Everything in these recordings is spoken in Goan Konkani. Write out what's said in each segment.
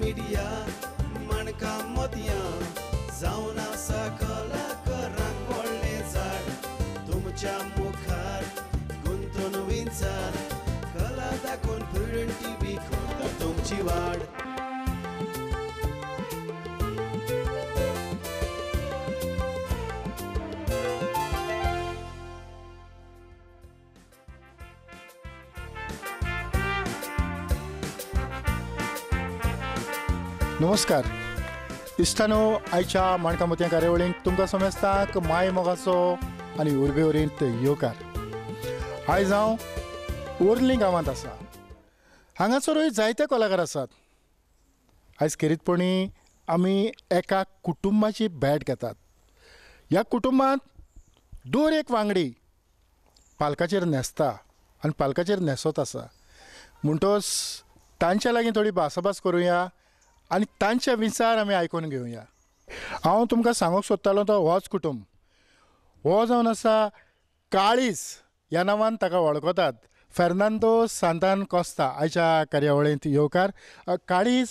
मिडिया माणकां मोतयां जावन आसा कलाकारांक व्हडलें झाड तुमच्या मुखार गुंतून विंचार कला दाखोवन प्रुडंट टीव्ही करता तुमची वाड. नमस्कार इश्टानो, आयच्या माणकां मोतयां कार्यावळींत तुमकां समेस्तांक माय मोगाचो आनी उर्बेवरींत येवकार. आयज हांव ओर्ली गांवांत आसा. हांगासरूय जायते कलाकार आसात. आयज खेरीतपणी आमी एका कुटुंबाची भेट घेतात. ह्या कुटुंबांत दर एक वांगडी पालकाचेर न्हेसता आनी पालकाचेर न्हेसत आसा. म्हणटच तांच्या लागीं थोडी भासाभास करुया आनी तांचे विचार आमी आयकून घेवया. हांव तुमकां सांगूंक सोदतालो तो होच कुटुंब हो जावन आसा काळीज ह्या नांवान ताका वळखतात. फेर्नांदो सांतान कोस्ता आयच्या कार्यावळींत येवकार. काळीज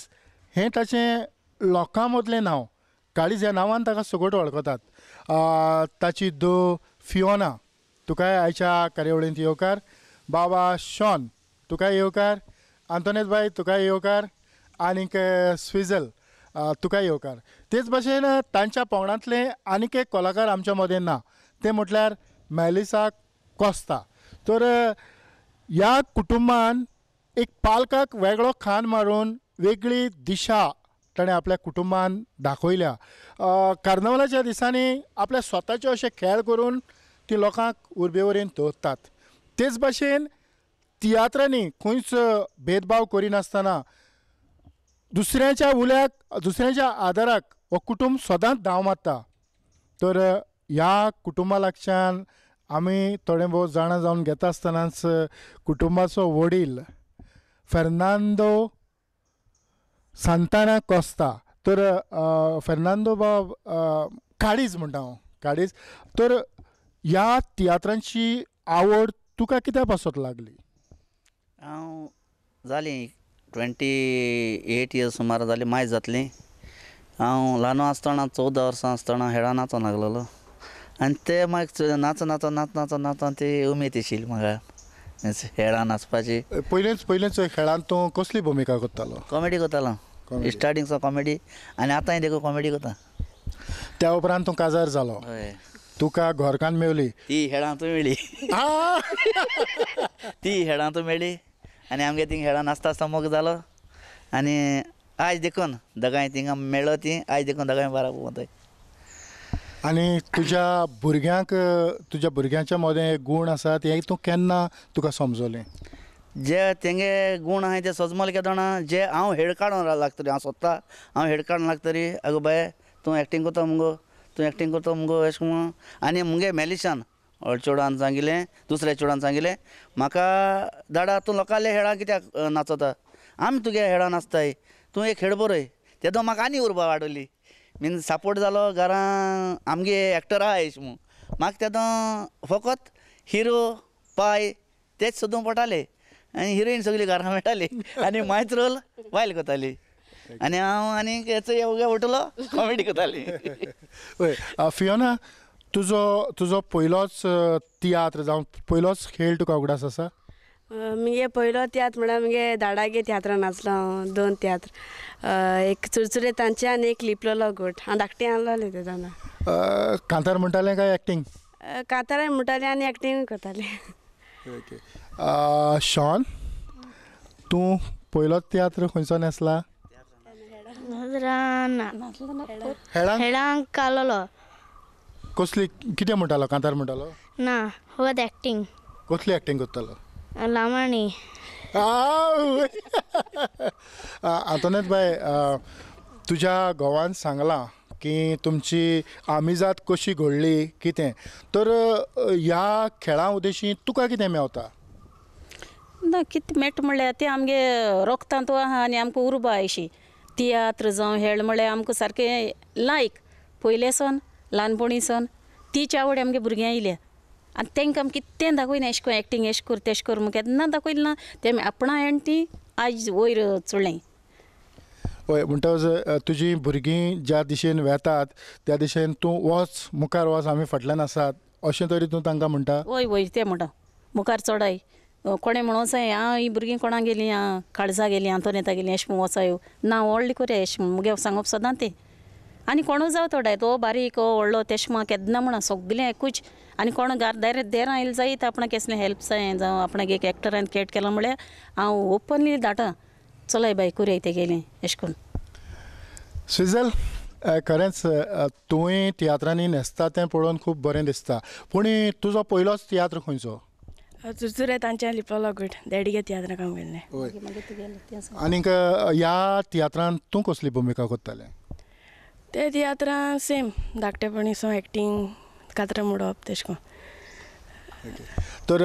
हें ताचें लोकां मदलें नांव. काळीज ह्या नांवान ताका सगट वळखतात. ताची दो फियोना, तुकाय आयच्या कार्यावळींत येवकार. बाबा शॉन, तुकाय येवकार. आंतोनेत बाय, तुकाय येवकार. आनीक स्विजल, तुका येवकार. तेच भाशेन तांच्या पंगडांतले आनीक एक कलाकार आमच्या मदें ना, तें म्हटल्यार मेलिसा कोस्ता. तर ह्या कुटुंबान एक पालकाक वेगळो खान मारून वेगळी दिशा ताणें आपल्या कुटुंबान दाखयल्या. कार्नावालाच्या दिसांनी आपल्या स्वताचे अशे खेळ करून ती लोकांक उर्बेवरीन दवरतात. तेच भाशेन तियात्रांनी खंयच भेदभाव करिनासतना दुसऱ्याच्या उल्याक, दुसऱ्याच्या आदाराक हो कुटुंब सदांच धांव मारता. तर ह्या कुटुंबा लागच्यान आमी थोडें भोव जाणा जावन घेता आसतनाच कुटुंबाचो वडील फेर्नांदो सांताना कोस्ता. तर फेर्नांदो बाब, काळीज म्हणटा हांव, काळीज. तर ह्या तियात्रांची आवड तुका कित्या पासत लागली? हांव जाली 28 इयर्स सुमार जाली मायज जातली. हांव ल्हान आसतना 14 वर्सां आसतना हेळा नाचों लागलेलो आनी ते मागीर नाच नाच नाच नाच नाचोन ती उमेद आशिल्ली म्हाका हेळा नाचपाची. पयलेंच पयलेंच खेळांत तूं कसली भुमिका करतालो? कॉमेडी करतालो स्टार्टींग सावन कॉमेडी, आनी आतांय देखून कॉमेडी करता. त्या उपरांत तूं काजार जालो, तुका घरकान्न मेवली. ती हेळांतूय मेळ्ळी, ती हेळांतूय मेळ्ळी आनी आमगे थिंग हेळा नाचता आसतना मोग जालो आनी आयज देखून दोगांय थिंगा मेळ्ळो ती आयज देखून दोगांय बाराबर वताय. आनी तुज्या भुरग्यांक, तुज्या भुरग्यांच्या मदें गूण आसा ते तूं केन्ना तुका समजलें? जे तेंगे गूण आहाय ते सजमले केदोना जे हांव हेड काडून लागतरी, हांव सोदता हांव हेड काडून लागतरी, अगो बाय तूं एक्टींग करता मुगो, तूं एक्टींग करता मुगो अशें म्हणून. आनी मुगे मेलिशान चेडवान सांगिल्लें, दुसऱ्या चेडवान सांगिल्लें म्हाका, दाडा तूं लोकांले हेळां कित्याक नाचता, आमी तुगे हेळां नाचताय, तूं एक हेड बरय. तेदो म्हाका आनी उर्बा वाडयली, मीन सपोर्ट जालो घरां आमगे एक्टर आहा अशें म्हूण. म्हाका तेदो फकत हिरो पाय तेच सोदूंक पडटाले आनी हिरोइन सगळी घरां मेळटाली आनी मायच रोल बायल करताली आनी हांव आनी हेचो उठलो कॉमेडी करताली. हय फियोना, तुजो तुजो पयलोच तियात्र जावं पयलोच खेळ तुका उगडास आसा? मुगे पयलो तियात्र म्हळ्यार मुगे दाडागे तियात्रान नाचलो हांव, 2 तियात्र, एक चुरचुरे तांचे आनी एक लिपलेलो गोट. हांव धाकटें आसलोलें तेन्ना. कांतार म्हणटालें काय एक्टींग? कांताराय म्हणटालें आनी एक्टींग करतालें. ओके. शॉन, तूं पयलोच तियात्र खंयचो न्हेसला? हेळांक कालोलो. कसली, कितें म्हणटालो? कांतार म्हणटालो? ना, फकत एक्टींग. कसली एक्टींग करतालो? लामाणी. आंतोनेत बाय, तुज्या घोवान सांगलां की तुमची आमिजाद कशी घडली कितें, तर ह्या खेळां उद्देशी तुका कितें मेवता? ना, कितें मेळटा म्हणल्यार तें आमगे रोगतांतू आहा आनी आमकां उर्बा अशी. तियात्र जावं हेळ म्हळ्यार आमकां सारकें लायक पयले सावन ल्हानपणी सावन तीच आवड आमगे भुरग्यां येयल्या आनी तांकां आमी कितें दाखयना एशें कोन्न एक्टींग एशें कर तेशें कर म्हूण केन्ना दाखयलें ना. तेमी आपणा आनी ती आयज वयर चडलें. हय, म्हणटकच तुजी भुरगीं ज्या दिशेन वेतात त्या दिशेन तूं वच, मुखार वच, आमी फाटल्यान आसात अशें तरी तूं तांकां म्हणटा? वय वय, तें म्हणटा मुखार चडाय. कोणें म्हणून जाय आं ही भुरगीं कोणाक गेलीं, आं काळजा गेलीं, आंतोनेता गेलीं, अशें म्हूण वचाय ना व्हडली करूया अशें मुगे सांगप सदां तें. आनी कोणू जावं थोडे तो बारीक व्हडलो तेश म्हाका केन्ना म्हणा सगलें एकूच. आनी कोण देरां आयले जायत आपणाक केसलें हेल्प जाय जावं आपणाक एक एक्टरान कॅट केलां म्हळ्यार हांव ओपनली धाडटा, चलय बाय करूया तेगेलें अशें करून. स्विजल, खरेंच तुवें तियात्रांनी न्हेसता तें पळोवन खूब बरें दिसता, पूण तुजो पयलोच तियात्र खंयचो? चुरचुरे तांच्या लिपलो गुट देडगे तियात्रां काम केल्लें. आनीक ह्या तियात्रांत तूं कसली भुमिका करतालें? ते तियात्रां सेम धाकटेपणी सो एक्टींग, कातरां मोडप तेश कोन. तर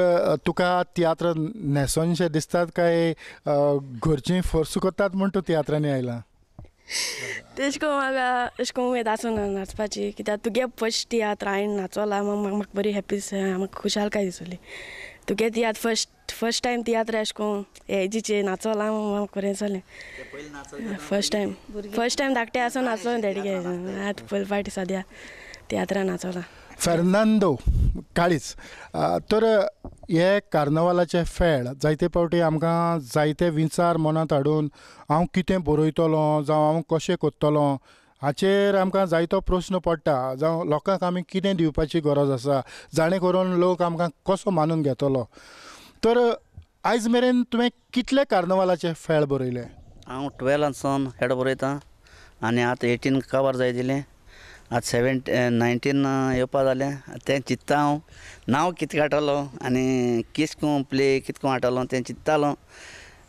तुका तियात्र न्हेसोनशें दिसतात काय घरचीं फोर्स करतात म्हूण तूं तियात्रांनी आयला? तेश कोन म्हाका अशें कोन उमेद आसना नाचपाची, कित्याक तुगे फर्स्ट तियात्र हांवें नाचोला, म्हाका बरी हॅप्पी म्हाका खुशालकाय दिसली. तुगे तियात्र फर्स्ट टायम तियात्र अशें कोन एजीचे नाचोला, म्हाका बरें जालें. फर्स्ट टायम धाकटे आसून नाचलो देडगे, आतां पयले फावटी सद्या तियात्रा नाचोला. फेर्नांदो काळीच, तर हे कार्नवालाचे फेळ जायते फावटी आमकां जायते विचार मनांत हाडून हांव कितें बरयतलो जावं हांव कशें करतलो हाचेर आमकां जायतो प्रस्न पडटा, जावं लोकांक आमी कितें दिवपाची गरज आसा जाणें करून लोक आमकां कसो मानून घेतलो. तर आयज मेरेन तुवें कितले कार्नवालाचे फेळ बरयले? हांव 12 सावन हेड बरयतां आनी आतां 18 कवर जाय दिलें, आतां 19 येवपा जालें. तें चिंत्ता हांव नांव कितें काडटलो आनी कितें करून प्ले कितें करून हाडटलो तें चिंत्तालो.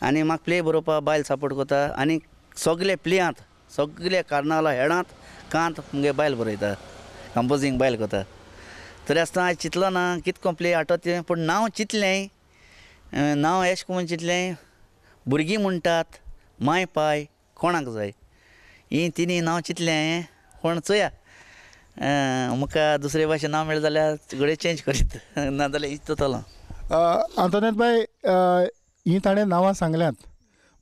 आनी म्हाका प्ले बरोवपा बायल सपोर्ट करता आनी सगले प्लेयांत सगले कार्नावाला हेडांत कांत मुगे बायल बरयता, कंपोजींग बायल करता. तरी आसतना हांवें चिंतलो ना कितें करून प्ले हाडटा तें, पूण नांव चिंतलें, नांव अशें करून चिंतलें, भुरगीं म्हणटात माय पाय कोणाक जाय, हीं तिनी नांव चिंतलें हांवें. पूण चोया म्हाका दुसरे भाशेन नांव मेळ्ळें जाल्यार घडये चेंज करीत, नाजाल्यार इचतलो. आंतोनेत बाय, हीं ताणें नांवां सांगल्यांत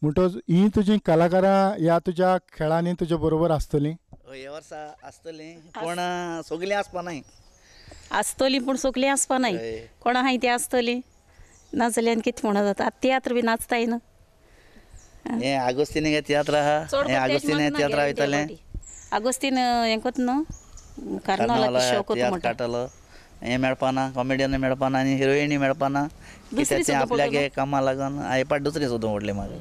म्हणटकच हीं तुजीं कलाकारां ह्या तुज्या खेळांनी तुजे बरोबर आसतलीं? हय, ह्या वर्सा आसतलीं, पूण सगलीं आसपा नाय. आसतलीं पूण सगलीं आसपा नाय, कोणा आहाय तीं आसतलीं, नाजाल्यार कितें म्हणून जाता. आतां तियात्र बी नाचताय न्हू, हें आगोस्तीन तियात्र आहा, हें आगोस्तीन तियात्रा वयतालें, आगोस्तीन हें कोत न्हू कार्नावालाचो शो कोत म्हणटा, हें मेळपाना, कॉमेडियन मेळपाना आनी हिरोइनी मेळपाना, कित्याक तें आपल्याक कामां लागून हे पाट दुसरें सोदूंक पडलें. म्हाका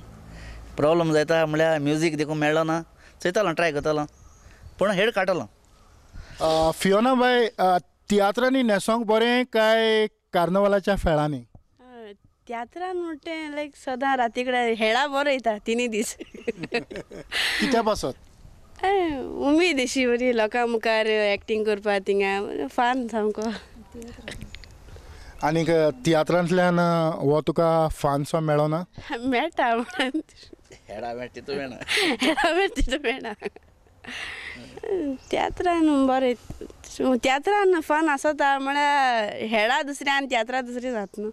प्रॉब्लम जाता म्हळ्यार म्युजीक देखून मेळ्ळो ना, चोयतालो ट्राय करतालो पूण हेड काडटलो. फियोना बाय, तियात्रांनी न्हेसोंक बरें काय कार्नवालाच्या फेळांनी? तियात्रान म्हणटे लायक सदां राती कडेन हेळा बरो येता तिनूय दीस. कित्या पासत? उमेद अशी बरी लोकां मुखार एक्टींग करपाक थिंगा फान सामको. आनीक तियात्रांतल्यान हो तुका फानसो मेळो ना? मेळटा, हेडा मेळटा तितू मेळना, हेडा मेळटा तितू मेळना. तियात्रान बरें, तियात्रान फन आसता म्हळ्यार हेडा दुसऱ्या आनी तियात्रा दुसरी जाता न्हू.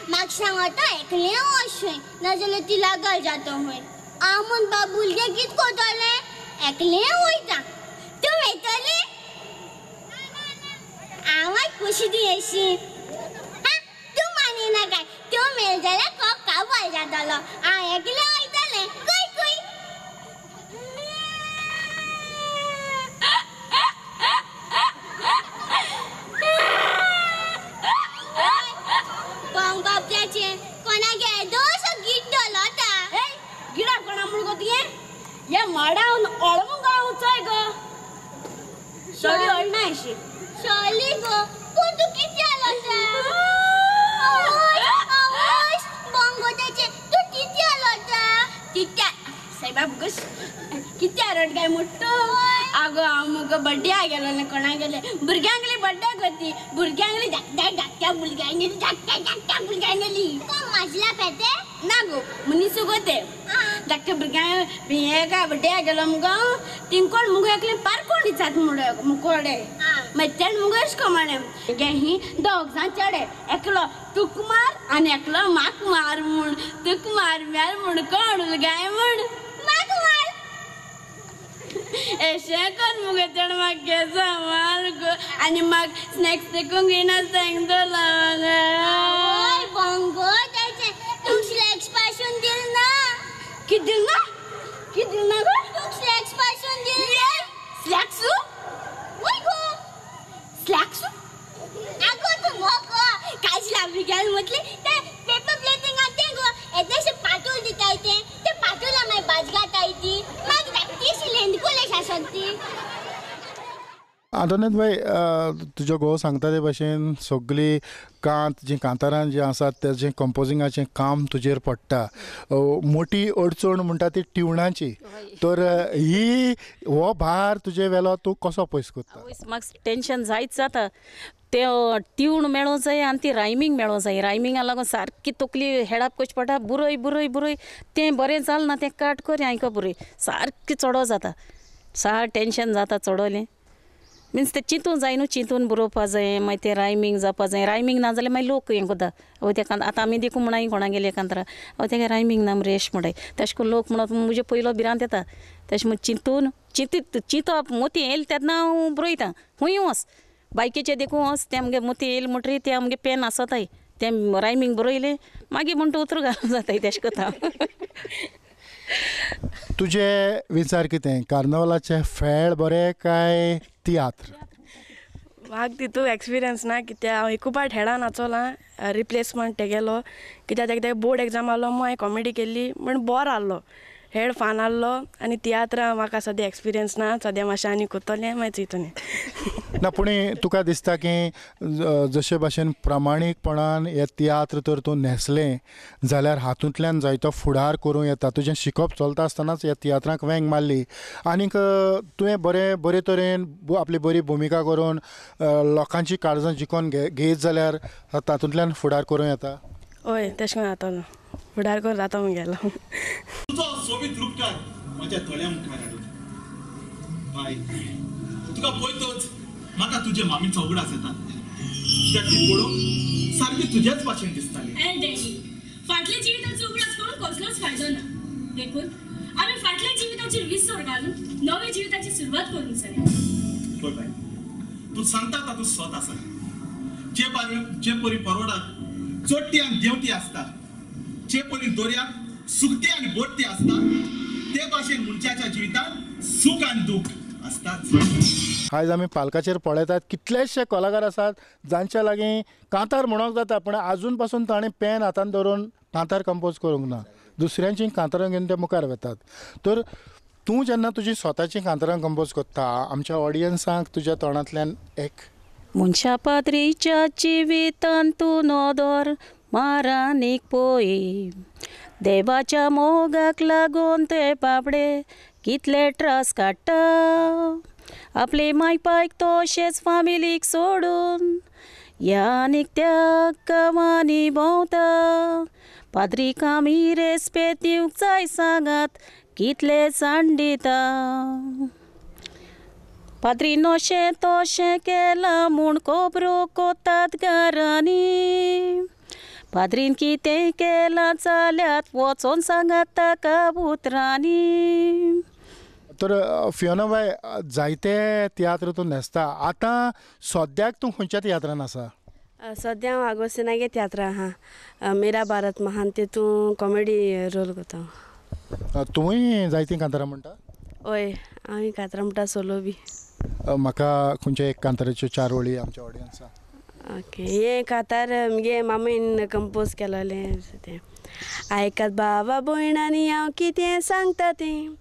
म्हाका सांगता एकलें वचून नाजाल्यार ती लागल जाता खंय. आमून बाबुलगे कितें करतलें, एकलें वयता, तूं वयतली? हांव खुशी दी अशी तूं मानिना काय, तूं मेळ जाल्यार कोप काबार जातलो. हांव एकलें वयतलें. कुय कुय कोणागे दोसो गिड्डो लोटा गिडा कोणा मुळगो तुगे हे माडावन ओळमू गांव चोय गो सॉरी ओळना अशी सॉरी गो, पूण तूं कित्या लोटा? आवय बोंगोट्याचे तूं कित्या लोटा? कित्या सायबा कश कित्या रड काय मोट्टो? आगो हांव मुगो बड्ड्या गेलो कोणा गेले भुरग्यांगली बड्डे गती भुरग्यांगली धाकट्या धाकट्या भुरग्यांगेली धाकट्या धाकट्या भुरग्यांगेली कोण माजला पेते ना गो मनीस गो ते धाकट्या भुरग्यांक हे काय बड्ड्या गेलो मुगो तिंकोण मुगो एकले पारकोण दिसात मुकोडे मागीर तेणें मुगो अशें को म्हणलें गे ही दोग जाण चेडे एकलो तुक मार आनी एकलो म्हाक मार म्हूण तुक मार म्यार म्हूण कोण गाय म्हूण म्हाक मार एशें कोन मुगे तेणें म्हाका केसां मार गो आनी म्हाका स्नॅक्स देखून घेयना सांगतलो. आवय बोंगो तेचें तुका स्लॅक्स पासून दिल ना. कितें दिल ना? कितें दिल ना गो? तुका स्लॅक्स पासून दिल ना. स्लॅक्स? वय गो. स्लॅक्स? आगो तूं मोगो काजला बिगेल म्हटलें तें पेपर प्लेटींग तें गो येदेशें पाटूल दिताय तें तें पाटूला मागीर भाज घाताय ती मागीर धाकटीशी लेंडकुलेश आसत ती. आंतोनेत भाई, तुजो घोव सांगता ते भाशेन सगळी कांत जी कांतारां जी आसात तेजें कंपोजिंगाचें काम तुजेर पडटा. मोटी अडचण म्हणटा ती ट्युणाची, तर ही हो भार तुजे वेलो तूं कसो पयस करता? म्हाका टेंशन जायत जाता तें ट्यून मेळोंक जाय आनी ती रायमींग मेळोंक जाय. रायमिंगा लागून सारकी तकली हेडाप करची पडटा. बरय बरय बरय तें बरें जालें ना तें काट कर आयको बरय सारकें चडो जाता. सार टेंशन जाता चडोलें. मिन्स तें चिंतून जाय न्हू, चिंतून बरोवपा जाय, मागीर तें रायमींग जावपा जाय. रायमींग ना जाल्यार मागीर लोक हें करता, अव तें आतां आमी देखून म्हणा कोणागेले कांतरा अव तें रायमींग ना मरे अशें म्हणटाय. तशें करून लोक म्हणत म्हजे पयलो भिरांत येता. तशें म्हूण चिंतून चिंतीत चिंतप मोती येयलें तेन्ना हांव बरयता. खूंय वच बायकीचें देखून वच तें आमगे मोती येयलें म्हणटरीर तें आमगे पेन आसताय तें रायमींग बरयलें मागीर म्हणटा उतरां घालून जाताय तेशें करता. तुजे विचार कितें, कार्नवलाचें फेळ बरें काय तियात्र? म्हाका तितू एक्सपिरियन्स ना कित्याक हांव एकू पाट हेडा नाचोलां रिप्लेसमेंट तेगेलो कित्याक तेका बोर्ड एग्जाम आहलो म्हूण हांवें कॉमेडी केल्ली म्हण बोर आहलो हेड फान आहलो. आनी तियात्रां म्हाका सद्या एक्सपिरियन्स ना, सद्या मातशें आनी कोत्तोलें मागीर चोयतलें. ना पूण तुका दिसता की जशे भाशेन प्रामाणीकपणान हे तियात्र तर तूं न्हेसलें जाल्यार हातूंतल्यान जायतो फुडार करूं येता. तुजें शिकप चलता आसतनाच ह्या तियात्राक वेंग मारली आनीक तुवें बरें बरे तरेन आपली बरी भुमिका करून लोकांची काळजां जिखोन घेयत जाल्यार तातूंतल्यान फुडार करूं येता. हय तशें करून जातलो, फुडार करूं जाता मुगेलो. तुजो सोबीत रुपकार म्हज्या दोळ्यां मुखार हाडून बाय तुका पळयतच म्हाका तुजे मामीचो उगडास येता. कित्याक ती पळोवंक सारकी तुजेच भाशेन दिसताली. डॅडी, फाटल्या जिविताचो उगडास करून कसलोच फायदो ना, देखून आमी फाटल्या जिविताचेर विसर घालून नव्या जिविताची सुरवात करूंक जाय. पळय बाय, तूं सांगता तातूंत सत आसा. जे परी परवडाक चडटी आनी देंवती आसता, जे परी दर्याक सुकती आनी बोडती आसता, ते भाशेन मनशाच्या जिवितांत सूख आनी दूख आसताच. आयज आमी पालकाचेर पळयतात कितलेशे कलाकार आसात जांच्या लागीं कांतार म्हणूंक जाता पूण आजून पासून ताणें पेन हातान धरून कांतार कंपोज करूंक ना, दुसऱ्यांची कांतारां घेवन ते मुखार वतात. तर तूं जेन्ना तुजी स्वताची कांतारां कंपोज करता आमच्या ऑडियन्सांक तुज्या तोंडांतल्यान एक मनशा पाद्रीच्या जिवितान तूं नदर मारानीक पळय, देवाच्या मोगाक लागून ते बाबडे कितले त्रास काडटा, आपले माय पायक तशेंच फामिलीक सोडून ह्या आनीक त्या गांवांनी भोंवता, पाद्रीक आमी रेस्पेद दिवंक जाय सांगात कितले जाण दिता, पाद्रीन अशें तशें केलां म्हूण खबरो कोतात घरांनी, पाद्रीन कितें केलां जाल्यार वचोन सांगात ताका उतरांनी. तर फियोना बाय, जायते तियात्र तूं न्हेसता, आतां सद्याक तूं खंयच्या तियात्रान आसा? सद्या हांव आगोस्तिनागे तियात्र आहा, मेरा भारत महान, तितून कॉमेडी रोल करता. तुवूय जायतीं कांतारां म्हणटा? हय, हांव कांतारां म्हणटा सोलो बी. म्हाका खंयच्या एक कांताराच्यो चार वळी आमच्या ऑडियन्साक. ओके, हें कांतार मुगे मामीन कंपोज केलोलें तें. आयकात बाबा भयणांनी हांव कितें सांगता तें,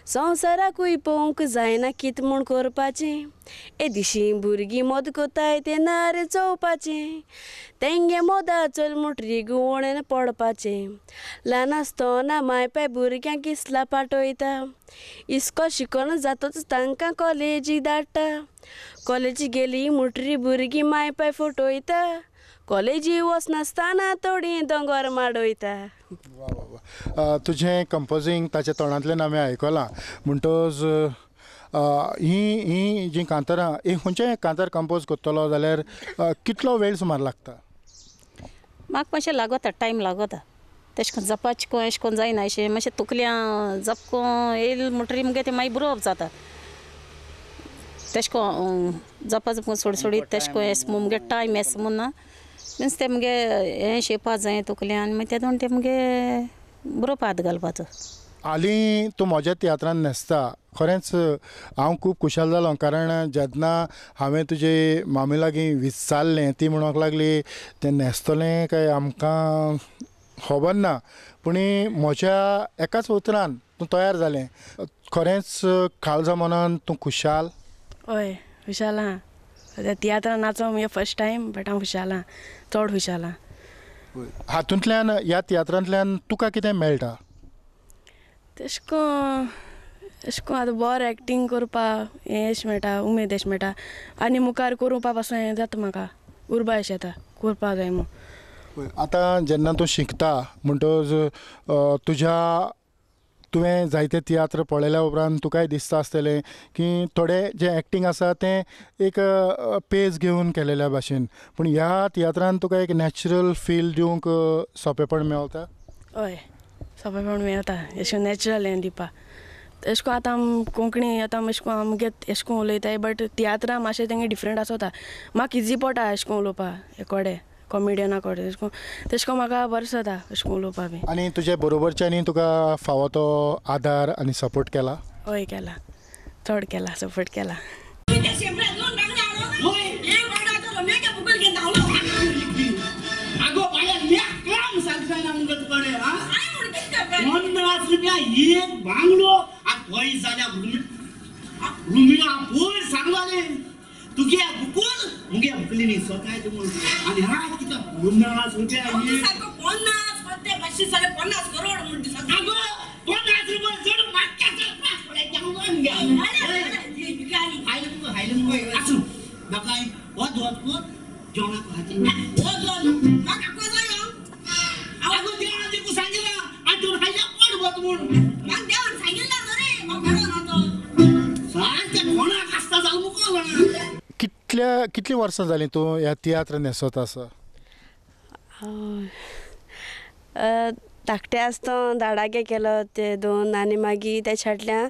संवसाराकूय पळोवंक जायना कितें म्हूण करपाचें, येदीशीं भुरगीं मोद कोताय तें नार चोवपाचें, तेंगे मोदा चल म्हूण गुवणेन पडपाचें, ल्हान आसतना माय पाय भुरग्यांक इस्ला पाटयता, इस्कोल शिकोन जातच तांकां कॉलेजीक धाडटा, कॉलेजीक गेली म्हणटरी भुरगीं माय पाय फटयता, कॉलेजी वचनासतना थोडीं दोंगर माडयता. वा वा वा, तुजें कंपोजींग ताच्या तोंडांतल्यान आमी आयकलां म्हणटच ही ही जीं कांतारां, ही खंयचें कांतार कंपोज करतलो जाल्यार कितलो वेळ सुमार लागता? म्हाका मातशें लागता, टायम लागता. तशें करून जपाचें अशें करून जायना, अशें मातशें तकल्या जपको येयल म्हणटरी मुगे तें मागीर बरोवप जाता. तेश कोन जपा जप सोड सोडीत तेश कोन एस मुगे टायम एस म्हूण ना मिन्स ते मुगे हें शिंवपा जाय तकलें आनी मागीर तेदोन ते मुगे बरोवपा हात घालपाचो. हालीं तूं म्हज्या तियात्रान न्हेसता, खरेंच हांव खूब खुशाल जालो, कारण जेन्ना हांवें तुजे मामी लागीं विचारलें ती म्हणूंक लागली तें न्हेसतलें काय आमकां खबर ना, पूण म्हज्या एकाच उतरान तूं तयार जालें. खरेंच काळजा मनान तूं खुशाल? हय खुशाल आहा. तियात्रान नाचो मुगे फर्स्ट टायम, बट हांव खुशाल आहा, चड खुशाल आहा. हातूंतल्यान ह्या तियात्रांतल्यान तुका कितें मेळटा? तेश कोन एशें कोन्न आतां बरें एक्टींग करपा हें अशें मेळटा, उमेद अशें मेळटा आनी मुखार करुपा पासून हें जाता म्हाका, उर्बा अशें येता करपा जाय म्हूण. आतां जेन्ना तूं शिकता म्हणटकच तुज्या तुवें जायते तियात्र पळयल्या उपरांत तुकाय दिसता आसतलें की थोडे जें एक्टींग आसा तें एक पेज घेवन केलेल्या भाशेन, पूण ह्या तियात्रान तुका एक नॅचरल फील दिवंक सोंपेपण मेवता? हय सोंपेपण मेवता, अशें नॅचरल हें दिवपा. एशें कोन्न आतां आम कोंकणी आतां एशें कोन्न आमगे एशें कोन्न उलयताय, बट तियात्रां मातशें तेंगे डिफरंट आसता. म्हाका इजी पडटा एशें कोन्न उलोवपा एकोडे कॉमेडियना कडेन, एशें कोन्न तेशें कोन्न म्हाका बरें दिसता एशें कोन्न उलोवपा बी. आनी तुजे बरोबरच्यांनी तुका फावो तो आदार आनी सपोर्ट केला? हय केला, चड केला, सपोर्ट केला. पन्नास रुपया एक बांगडो पयस जाल्या रुमिया पयर सांगले तुगे बुकूल मुगे बुकली स्वताय आनी हा कितें 50 रुपया पन्नास 50 करोड आगो 50 रुपया चड आसूं म्हाका हो दोन जेवणाक आगो देवान तुका सांगिलां आनी तुवें खायल्या पोट भरता म्हूण. देवान सांगिल्लें रे सारकें कोणाक आसता जालें मुखार. कितलीं वर्सां जालीं तूं ह्या तियात्र न्हेसत आसा? धाकटें आसतना दाडागे केलो ते दोन, आनी मागीर तेच्या फाटल्यान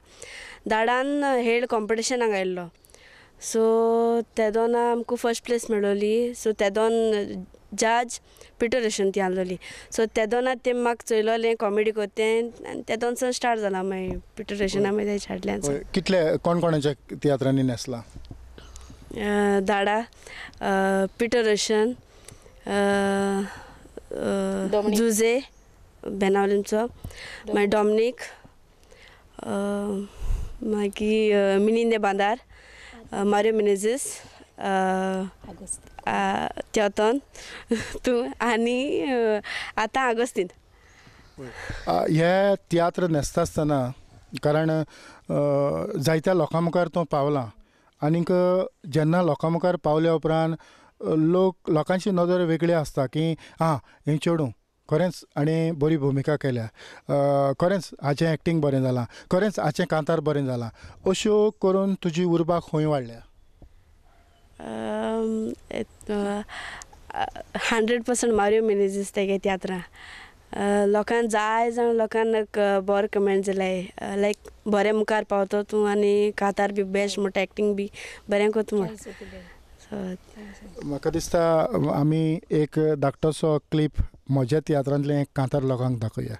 दाडान हेड कॉम्पिटिशनाक आयिल्लो, सो तेदोना आमकां फर्स्ट प्लेस मेळोली. सो तेदोन जज पिटर रेशन ती आहलोली, सो तेदोना ते म्हाका चोयलोलें कॉमेडी कोत्ता तें, आनी तेदोनसून स्टार्ट जाला मागीर पिटर रेशना मागीर तेच्या फाटल्यान. कितले कोण कोणाच्या तियात्रांनी न्हेसला? दाडा, पिटर रोशन, जुजे बेनावलीमचो, मागीर डॉमनीक, मागीर मिनिंदे बांदार, मारियो मिनेझीस, तेतोन तूं आनी आतां आगोस्तीन. हे तियात्र न्हेसता आसतना कारण जायत्या लोकां मुखार तूं पावला, आनीक जेन्ना लोकां मुखार पावल्या उपरांत लोक लोकांची नदर वेगळी आसता की आं हें चेडूं खरेंच आनी बरी भुमिका केल्या, खरेंच हाचें एक्टींग बरें जालां, खरेंच हाचें कांतार बरें जालां, अश्यो करून तुजी उर्बा खंय वाडल्या? 100% मारियो मिनेझीस तेगे तियात्रां लोकांक जाय जाण लोकांक बरो कमेंट दिलाय, लायक बरें मुखार पावतो तूं आनी कांतार बी बेस्ट म्हणटा, एक्टींग बी बरें कोत्ता म्हूण. म्हाका दिसता आमी एक धाकटोसो क्लिप म्हज्या तियात्रांतलें एक कांतार लोकांक दाखोवया.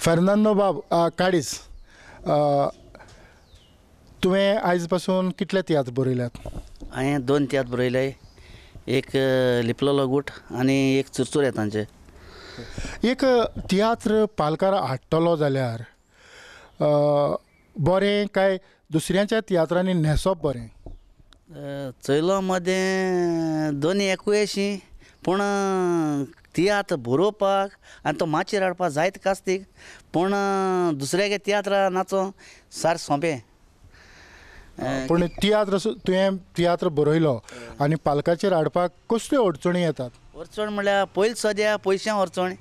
फेर्नांदो बाब काडीस, तुवें आयज पासून कितले तियात्र बरयल्यात? हांवें 2 तियात्र बरयले, एक लिपलेलो गूट आनी एक चुरचुरे तांचे. एक तियात्र पालकार हाडटलो जाल्यार बरें काय दुसऱ्यांच्या तियात्रांनी न्हेसप बरें? चयलो मदें दोनी एकूय अशी पूण तियात्र बरोवपाक आनी तो माचयेर हाडपाक जायत कास्तीक पूण दुसऱ्यागे तियात्रां नाचो सारकें सोंपें. पूण तियात्र तुवें तियात्र बरयलो आनी पालकाचेर हाडपाक कसल्यो अडचणी येतात? अडचण म्हणल्यार पयलीं सद्या पयशां अडचण,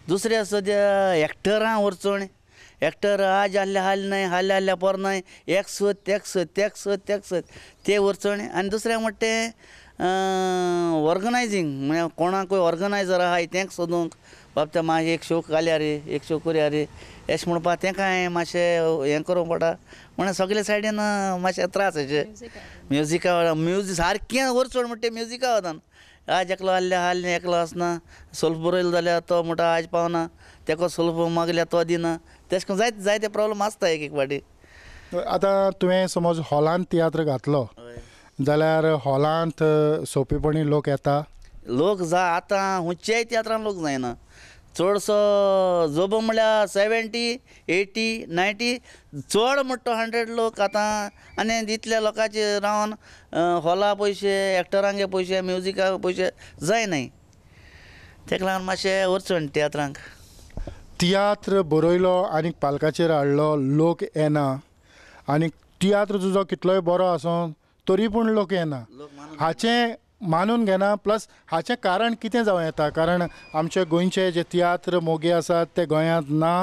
दुसऱ्या सद्या एक्टरां अडचण. एक्टर आज आहले हाल न्हय, हाल आहल्या पोर न्हय, एक सोद तेक सोद तेक सोद तेक सोद ते अडचण. आनी दुसरें म्हणटा तें ऑर्गनायजींग म्हळ्यार कोणाकूय ऑर्गनायजर आहाय तेंक सोदूंक बाब ते मागीर एक शो घालया रे एक शो करया रे अशें म्हणपाक तेंकांय मातशें हें करूंक पडटा. म्हणून सगळे सायडीन मातशें त्रास अशें म्युजिका म्युजीक सारकें अडचण म्हणटा तें म्युजिका वतान आज एकलो आहले हाल एकलो आसना सोल्फ बरयलो जाल्यार तो म्हणटा आज पावना, तेका सोल्फ मागल्यार तो दिना, तेश करून जायते जायते प्रॉब्लम आसता एक एक फावटी. आतां तुवें समज हॉलांत तियात्र घातलो जाल्यार हॉलांत सोंपेपणी लोक येता? लोक जा आतां हुंयच्याय तियात्रान लोक जायना चडसो जोबो म्हणल्यार 70, 80, 90 चड म्हणटा 100 लोक आतां. आनी इतल्या लोकांचे रावन हॉला पयशे, एक्टरांगे पयशे, म्युजिका पयशे जायनाय, तेका लागून मातशें अडचण तियात्रांक. तियात्र बरयलो आनी पालकाचेर हाडलो लोक येना आनी तियात्र तुजो कितलोय बरो आसूं तरी पूण लोक येना हाचें मानून घेना. प्लस हाचें कारण कितें जावं येता? कारण आमचे गोंयचे जे तियात्र मोगी आसात ते गोंयांत ना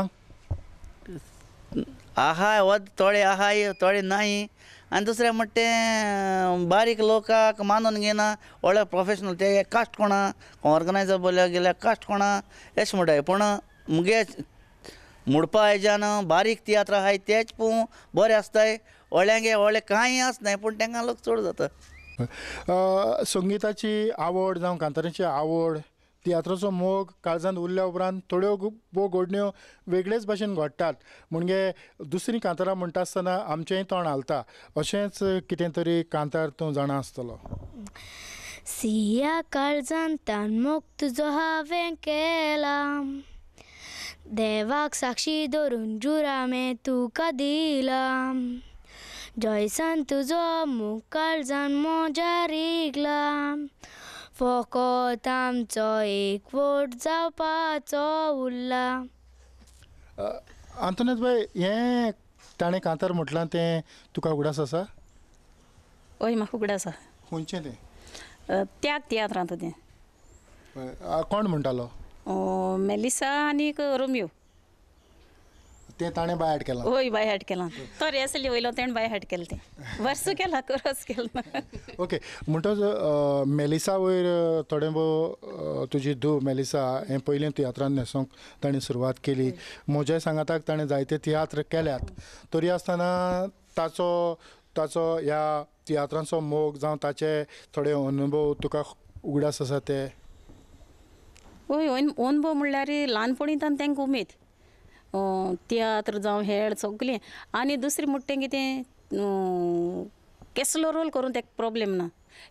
आहाय व थोडे आहाय थोडे नाही. आनी दुसरें म्हणटा तें बारीक लोकांक मानून घेना, व्हडले प्रोफेशनल ते कास्ट कोणा ऑर्गनायजर बोलल्या गेल्यार कास्ट कोणा अशें म्हणटाय. पूण मुगे म्हणपा हेज्यान बारीक तियात्र आहाय तेच पूण बरें आसताय, व्हडल्यांगे व्हडले कांय आसनाय पूण तेंकां लोक चड जाता. संगिताची आवड जावं कांतारांची आवड, तियात्राचो मोग काळजांत उरल्या उपरांत थोड्यो भोव घडण्यो वेगळेच भाशेन घडटात. म्हणजे दुसरीं कांतारां म्हणटा आसतना आमचेंय तोंड हालता. अशेंच कितें तरी कांतार तूं जाणा आसतलो. सिया काळजांत मोग तुजो हांवें केला, देवाक साक्षी धरून जुरामे तुका दिला, जॉयसान तुजो मोग काळजान म्हज्या रिगला, फकत आमचो एकवट जावपाचो उरला. आंतोनेत बाय, हें ताणें कांतार म्हटलां तें तुका उगडास आसा? हय म्हाका उगडास आसा. खंयचें तें? त्याग तियात्रांत तें. कोण म्हणटालो? मेलिसा आनीक रोमियो. तें ताणें बाय हाट केलां? हय बाय हाट केलां. तो रेसली वयलो तेणें बाय हाट केलें तें वर्स केलां करस केलां. ओके, म्हणटच मेलिसा वयर थोडें भोव तुजी धूव मेलिसा हें पयलें तियात्रान न्हेसोंक ताणें सुरवात केली. म्हज्या सांगाताक ताणें जायते तियात्र केल्यात तरी आसतना ताचो ताचो ह्या तियात्रांचो मोग जावं ताचे थोडे अनुभव तुका उगडास आसा ते? हय अनुभव म्हणल्यार ल्हानपणींतान तांकां उमेद तियात्र जावं हेळ सगळें. आनी दुसरें म्हणटा तें कितें केसलो रोल करूं तेका प्रोब्लेम ना,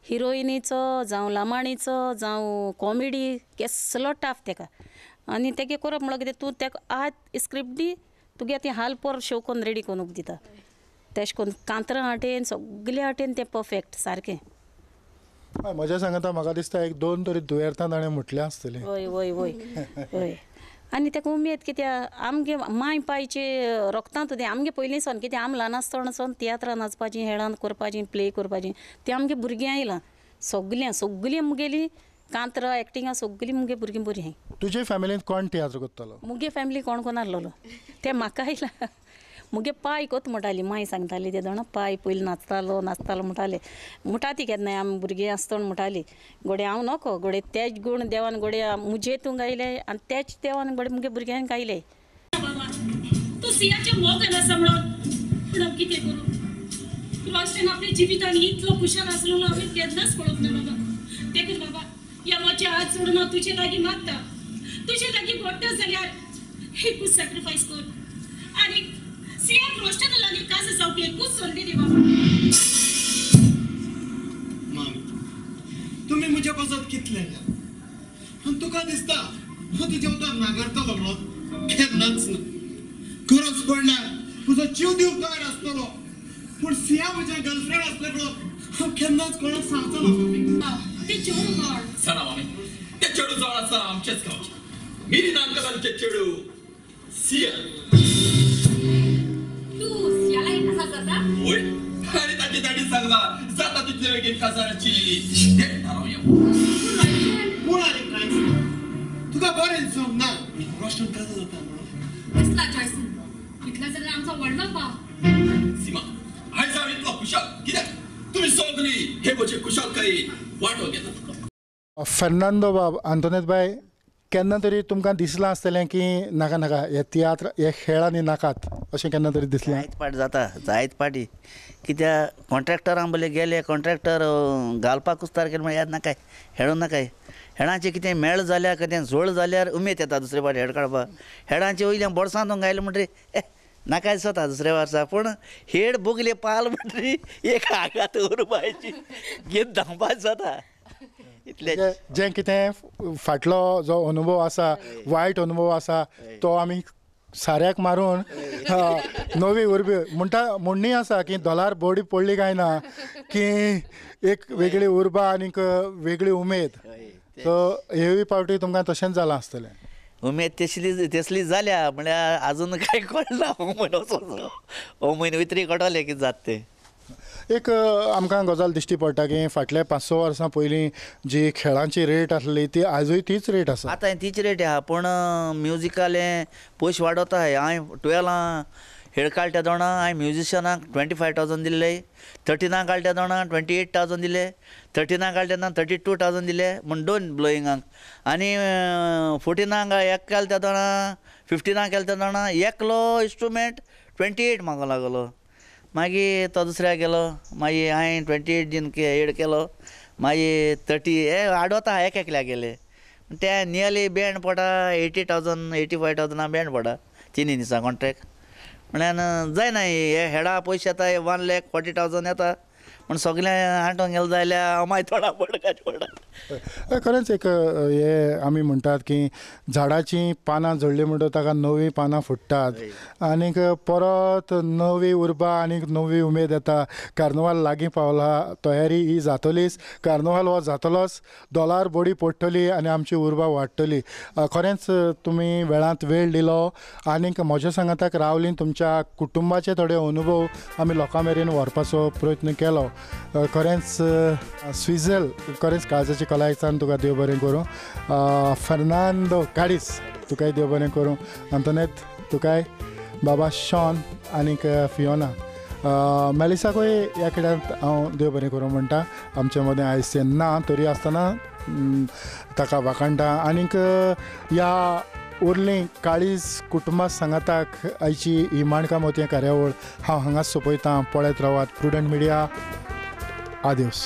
हिरोइनीचो जावं लामाणीचो जावं कॉमेडी केसलो टाफ तेका. आनी तेगे करप म्हणल्यार कितें तूं तेका आज स्क्रिप्ट दी तुगे ती हाल पोर शो करून रेडी करूंक दिता. तेश करून कांतरां हाटेन सगळे हाटेन तें परफेक्ट सारकें. हय म्हज्या सांगता म्हाका दिसता एक दोन तरी दुयेंतां ताणें म्हटलें आसतलें. हय हय हय हय. आनी तेका उमेद कित्याक आमगे माय पायचे रोगतांत तें आमगे पयलीं सावन कित्याक आम ल्हान आसतना सावन तियात्रां नाचपाची हेळान करपाची प्ले करपाची तें आमगे भुरगीं आयलां सगळ्यां सगळीं मुगेली कांतरां एक्टिंगां सगळीं मुगे भुरगीं बरीं आहाय. तुजे फॅमिलींत कोण तियात्र करतालो? मुगे फॅमिली कोण कोण आहलोलो तें म्हाका आयलां. मुगे पाय कोत म्हणटाली माय सांगताली ते जाणा पाय पयलीं नाचतालो नाचतालो म्हणटाले म्हणटा ती केन्नाय आमी भुरगीं आसतना म्हणटाली गोडे हांव नको गोडे तेच गूण देवान गोडे मुजे तूं गायले आनी तेच देवान गोडे मुगे भुरग्यांक गायले. बाबा तूं सियाच्या मोगान आसा म्हणून पूण हांव कितें करूं? रोशन आपल्या जिवितान इतलो खुशाल आसलेलो हांवें केन्नाच पळोवंक ना बाबा. देखून बाबा ह्या म्हज्या हात सोडून हांव तुजे लागीं मागता, तुजे लागीं घडटा जाल्यार एकूच सॅक्रिफायस कर आनी सियाक रोशना लागीं कास जावपी एकूच संदी दी बाबा. मामी तुमी म्हज्या पासत कितले आनी तुका दिसता हांव तुजें उतर नागरतलो म्हणून? केन्नाच ना. गरज पडल्यार तुजो जीव दिवंक तयार आसतलो पूण सिया म्हजें गर्लफ्रेंड आसलें म्हणून हांव केन्नाच कोणाक सांगचो ना मामी. ते चेडू कोण? जाणा मामी, ते चेडू जावन आसा आमचेच गांवचे मिरीन अंकलांचे चेडू सिया. तूं सियाला एक काजार जाता? वय, आनी ताची ताणी सांगला जाता तितले बेगीन काजाराची डेट थारावया. कोण आरे कांयच ना, तुका बरें दिसूंक ना रोशन काजार जाता म्हणून. कसला जॉयसन इतला जाल्यार आमचो व्हडलो भाव. सीमा, आयज हांव इतलो खुशाल कित्याक तुमी सगळीं हे म्हजे खुशालकायेन वांटो घेतात. फेर्नांदो बाब, आंतोनेत बाय, केन्ना तरी तुमकां दिसलां आसतलें की नाका नाका हे तियात्र हे खेळ आनी नाकात अशें केन्ना तरी दिसलें? जायत पाट जाता, जायत पाटी. कित्याक कॉन्ट्रॅक्टरां बले गेले, कॉन्ट्रॅक्टर घालपाक कुस्तार केलें म्हळ्यार नाकाय हेडूं नाकाय. हेडांचें कितें मेळ जाल्यार कितें झोळ जाल्यार उमेद येता दुसरे फावट हेड काडपाक. हेडांचे वयल्यान बोडसां घायलें म्हणटरी ए नाका दिसता दुसऱ्या वर्सा, पूण हेड बोगले पाल म्हणटरी एक आगात उरपाची घेत धांवपाक जाता. इतलें जें कितें फाटलो जो अनुभव आसा, वायट अनुभव आसा, तो आमी साऱ्याक मारून नवी उर्बी म्हणटा. म्हणणी आसा की दोलार बोडी पडली काय ना की एक वेगळी उर्बा आनीक वेगळी उमेद. सो हेवूय पावटी तुमकां तशेंच जालां आसतलें. उमेद तसली तसली जाल्या म्हळ्यार आजून कांय कळना. हो म्हयनो वचो, हो म्हयनो उतरी कळटलें कितें जाता तें. एक आमकां गजाल दिश्टी पडटा की फाटल्या 5-6 वर्सां पयलीं जी खेळांची रेट आसली ती आयजूय तीच रेट आसा. आतां तीच रेट आहा, पूण म्युजिकाले पयशे वाडोवता. हांवें 12 हेड काडटा दोणा हांवें म्युजिशनाक 25,000 दिल्ले, 13 काडटा दोणा 28,000 दिले, 13 काडटा तेन्ना 32,000 दिले म्हण दोन ब्लोइंगांक, आनी 14 एक केलें त्या दोणा 15 केलें त्या दोणा एकलो इंस्ट्रुमेंट 28 मागूंक लागलो. मागीर तो दुसऱ्या गेलो, मागीर हांवें 28 दीन हेड केलो, मागीर 30 हे आडवता एक एकल्या गेले. ते नियरली बँड पडटा 80,000 85,000 बँड पडटा 3 दिसां कॉन्ट्रॅक्ट. म्हळ्यार जायना हे हेडा पयशे येता 1,40,000 येता, पूण सगळें आटोंक गेलें जाल्यार हांव मागीर थोडा पडकाच पडटा. खरेंच एक हे आमी म्हणटात की झाडाचीं पानां झडलीं म्हणटकच ताका नवीं पानां फुट्टात आनीक परत नवी उर्बा आनीक नवी उमेद येता. कार्नवाल लागीं पावला, तयारी ही जातलीच, कार्नवाल हो जातलोच, दोलार बोडी पडटली आनी आमची उर्बा वाडटली. खरेंच तुमी वेळांत वेळ दिलो आनीक म्हज्या सांगाताक रावलीं, तुमच्या कुटुंबाचे थोडे अनुभव आमी लोकां मेरेन व्हरपाचो प्रयत्न केलो. खरेंच स्विझल, खरेंच काळजाची कलायसान तुका देव बरें करूं. फेर्नांदो काडीस तुकाय देव बरें करूं. आंतोनेत तुकाय, बाबा शॉन आनीक फियोना, मेलिसाकूय ह्या खेळांत हांव देव बरें करूं म्हणटा. आमचे मदें आयज तें ना तरी आसतना ताका वाखाणटा. आनीक ह्या उरलीं काळीज कुटुंबा सांगाताक आयची ही माणकां मोतयां कार्यावळ हांव हांगाच सोंपयतां. पळयत रावात प्रुडंट मिडिया. आदियोस.